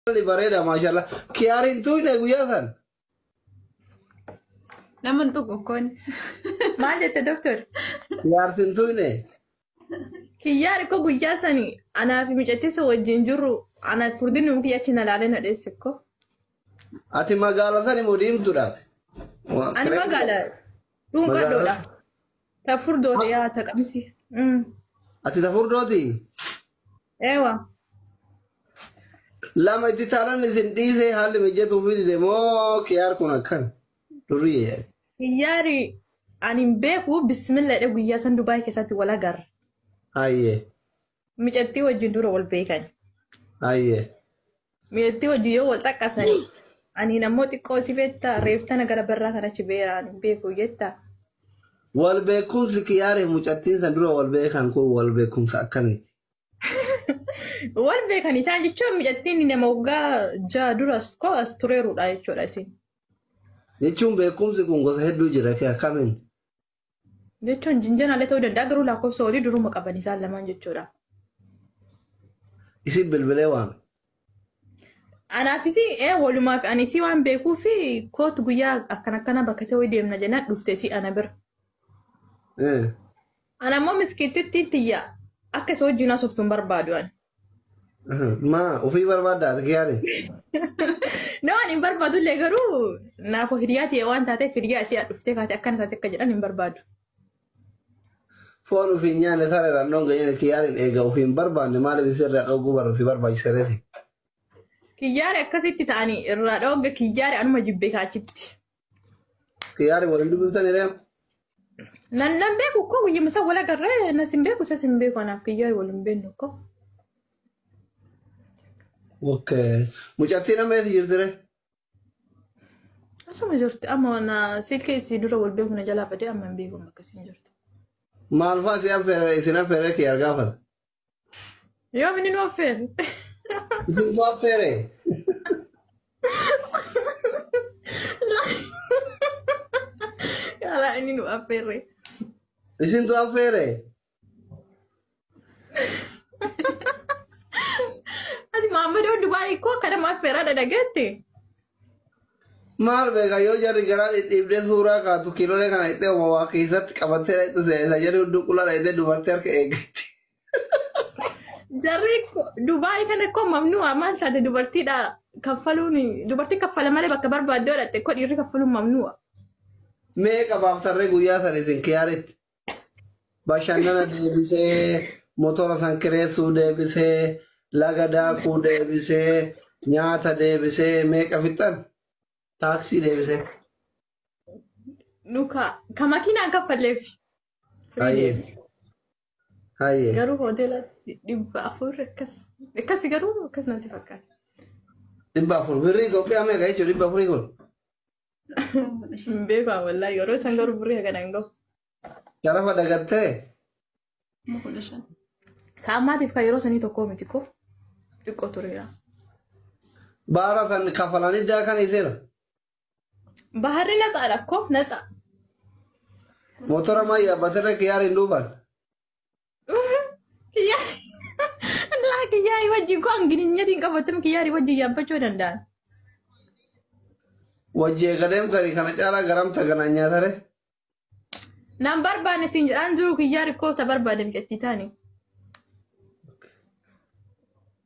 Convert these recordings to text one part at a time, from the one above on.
Bareeda, maashaallah. Kiyaariin tuyne guyyaa san. Nama hin tuqu koon. Maal jette, doktor? Kiyaartiin tuyne. Kiyyaar ko guyyaa sani anaa fi mucattiisa wajjin jirru, ana furdinni kiyya achi na laalee na dheesse ko. Ati magaala sani moo diimtuudhaati? Ani magaala dhuunfadhoodha. Ta furdoodha yaa ta qabsi. Ati ta furdooti? Eewa. Lama itti taanan isin dhiisee haalli mijatuu fi dide moo kiyaar kun akkam? Durriyyee. Kiyyaari ani hin beeku, bismillah jedhe, guyyaa san Dubaay keessatti wal agarra. Hayyee. Mucattii wajjin dura wal beekan. Hayyee. Mucattii wajjin yoo wal xaqqasanii, ani ammoo xiqqoo si beektaa, reeftana gara barraa kanachi beera, ani hin beeku jetta. Wal beekumsi kiyaarii mucattiin san dura wal beekan kun wal beekumsa akkamiiti? Wal beekan isaan jechuun mucattiin nama waggaa 6 duras koo as tureerudha jechuudha isin. Jechuun beekumsi kun gosa hedduu jira, kee akkamiin? Jechuun jinjanaallee ta'uu danda'a, garuu lakkoofsa walii duruma qaban isaan lamaan jechuudha. Isin bilbilee waame. Anaafis walumaaf ani si waan beekuu fi kootu guyyaa akkana akkana bakka ta'uu deemna jennaan dhufte si ana bira. Ana ammoo miskiittitti tiyya akka isa wajjin haasoftu hin barbaadu ani. Maa ofii barbaadda ati kiyaari? No, ani hin barbaadu illee, garuu naaf hiriyaa ta'e waan taateef hiriyaa isii dhuftee kaate akkana taate akka jedhan hin barbaadu. Foon ofii nyaanne sareeraan dhoonga jenne, kiyaariin eega ofii hin barbaanne maaliif isirraa dhooguu barbaadu si barbaachisareeti? Kiyyaari akkasitti ta'anii irraa dhoogga, kiyyaari anuma jibbee kaachitti. Kiyyaari waliin dubbiftan hiree? Nan nan beeku koo, guyyuma isa wal agarree nas hin beeku, isas hin beeku, anaaf kiyyaari wal hin beeknu koo. Okay. Mucattiin amma eessa jirti ree? Asuma jirti, amma na silkii isii dura wal beeku na jalaa badee, amma hin beeku akkasiin jirti. Maal fa'aa si affeere, isin affeere kiyyaar gaafata? Yoom inni nu affeere? Isin tu affeere? Yaalaa inni nu affeere. Isin tu affeere? Ati Maammadoo Dubaayii koo akka nama affeeraa dhagatte. Maal beeka, yoo jarri garaa dhidhiibdee suuraa kaatu kiiloolee kana hidhee waa keessatti qabattee dhaqxu seesa, jarri hudduu qullaa dhaqxee dubartii harka eeggatti. Jarri Dubaayii kana koo mamnu'a, maal taate, dubartiidha kaffaluun, dubartii kaffala malee bakka barbaadde godhatte koo dhiirri kaffaluun mamnu'a. Meeqa baaftarree guyyaa san isin kiyaaritti? Bashannana deebisee, motora san kireessuu deebisee, laga daakuu deebisee, nyaata deebisee meeqa fixxan? Taaksii deebisee. Nuka ka makiinaan kaffalleef. Hayyee. Hayyee. Garuu hoteelatti 400 akkas akkasi, garuu akkas natti fakkaata. 400 birrii Itoophiyaa meeqa jechuudha 400 kun? Hin beeku wallaahi, yeroo isaan garuu birrii hagana hin gahu. Sharafa dagattee? 15,000. Ka ammaatiif kan yeroo sanii tokko miti koo, xiqqoo tureera. Baara san kafalanii daakan hiseera. Baharri natsaadha koo, natsa. Motora maa yaabbatirra kiyyaariin duuban? Laa, kiyyaarii wajjin koo hangininyatiin qabatame kiyyaarii wajjin yaabbachuu danda'an. Wajji eega deemtanii kana caalaa garamta ganaan nyaatare? Naan barbaanne siin jedhaan jiru, kiyyaarii koo ta barbaade mijattii taani.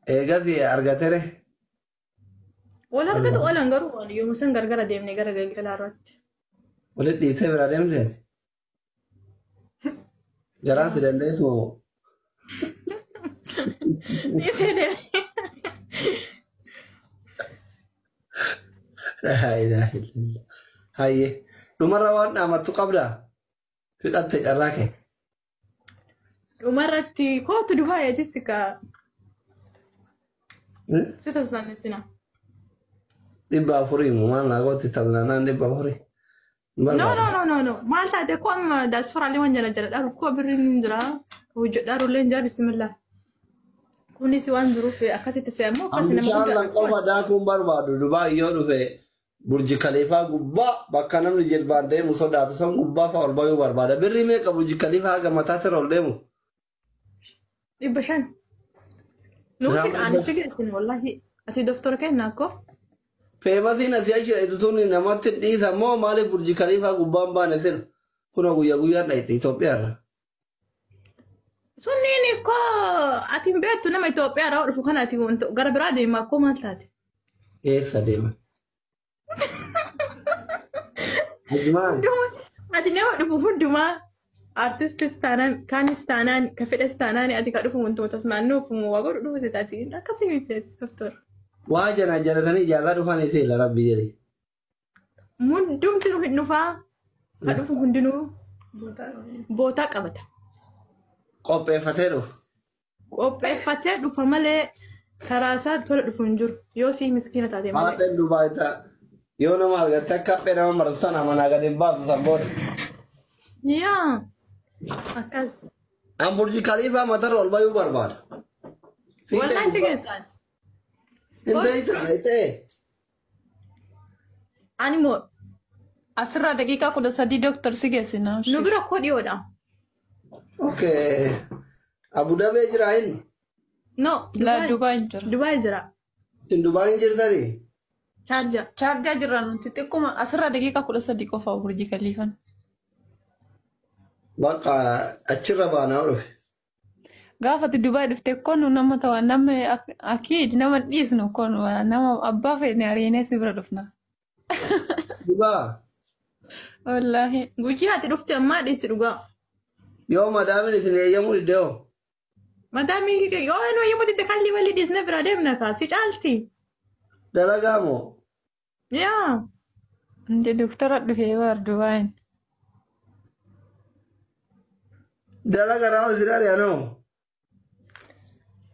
Eegas argatere? Wal argatu oolan, garuu yommuu san gargara deemne gara galgalaa irratti. Walitti dhiiftee biraa deemteeti? Garaan si dandeessu moo? Dhiisee deeme. Laa ilaaha illallah. Hayyee. Dhumarra waan dhaamattu qabdaa? Fixatte carraa kee. Dhumarratti kootu Dubaayeetis ka si tasnaanessina. 400 moo maal naa gootti tasnaanaan 400? No, no, no, no, no. Maal taate koo, amma daasfaraallee waan jala jala dhaaru koo birriin hin jira. Hojjedhaarullee hin jira, bismillah. Kunis waan jiruuf akkasitti se'amu akkas nama Bishaan guddaa. lan qofa daakuun barbaadu, Dubaay yoo dhufe Burji Kaliifaa gubbaa bakka namni jilbaan deemu sodaatu san gubbaa fa'a ol bayuu barbaada. Birrii meeqa Burji Kaliifaa haga mataa sirra ol deemu? 500. Nuusi Nama ani si geessin wallahi. Ati doktora kenna akkoo? Feemasiin asii achi dhaytu sun namatti dhiisa moo maaliif Burji Kaliifaa gubbaan baane sila? Kunoo guyyaa guyyaan dhayte Itoophiyaarra. Sunniin ikkoo ati hin beektu nama Itoophiyaarraa dhufu kana ati gara biraa deema akkoo maal taate? Eessa deema? Ajumaan. Ati nama dhufu hundumaa artistis taanaan kaanis taanaan ka fedhes taanaan ati ka dhufu wantoota naannoo waa godhu dhufu si taati akkasii miti ati doktor. Waa jana jalatanii jaalala dhufanii seela rabbi jedhe. Hundumti nu hin dhufaa ka dhufu hundinuu bootaa qabata. Qopheeffatee dhufa. Qopheeffatee dhufa malee karaa isaa tola dhufu hin jiru yoo sii miskiina taate malee. Haadha Dubaay ta'a. Yoo nama argatte akka haphee nama martu sana manaa gadi hin baasu san booda. Yaa akkas. An Burji Kaliifaa matarra ol bayuu barbaada. Wallahi si keessaan. Hin beektan ta'e. Ani moo Asirraa daqiiqaa 13 dooktar si geessina. Nu bira koo dhiyoodha. Okay. Abu Dhabii jira inni. No. Laa Dubaay jira. Dubaay jira. Isin Dubaay hin jirtanii? Chaarjaa. Chaarjaa jirra nuti xiqquma asirraa daqiiqaa 13 qofa Burji Kaliifan. Bakka achirra baanaa dhufe. Gaafati Dubaay dhufte konu nama ta'a nama akiid nama dhiisnu konu nama abbaa feene ariinee si bira dhufna. Dhugaa. Wallaahi. Guyyaa ati dhufte ammaa dhiisi dhugaa. Yoo madaamin isin eeyyamuu didde hoo? Madaamii yoo nu eeyyamuu didde kalli walii dhiisne bira deemna kaa si caalti. Dalagaa moo? Yaa. Ndi doktara dhufee bar Dubaayin. Dalaga raawwa isin ari'anoo?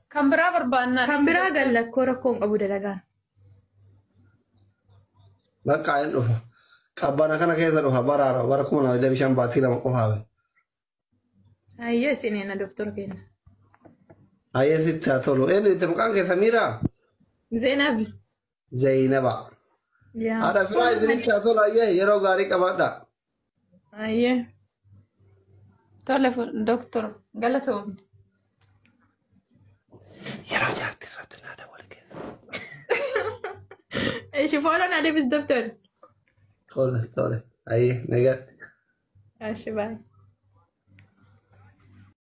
Kan biraa barbaannaa. Kan biraa galla koo rakkoon qabu dalagaan. Bakka hin dhufa. Qabbana kana keessa dhufa baraara bara 2025 baatii 2 qofaaf. Ayyee isin eenna doktora keenya. Ayyee sitti haa tolu. Eenyu itti maqaan kee Samiiraa? Zeenab. Zainaba. Yaa. Haadha firaa isinitti haa tolu ayyee yeroo gaarii qabaadha. Ayyee. Tole doktor galatoomne. Yeroo jaartii irratti naada wal keessa. Ishi fooloo na deebis doktor. Tole tole. Ayyee nagaatti. Ashi baay'ee.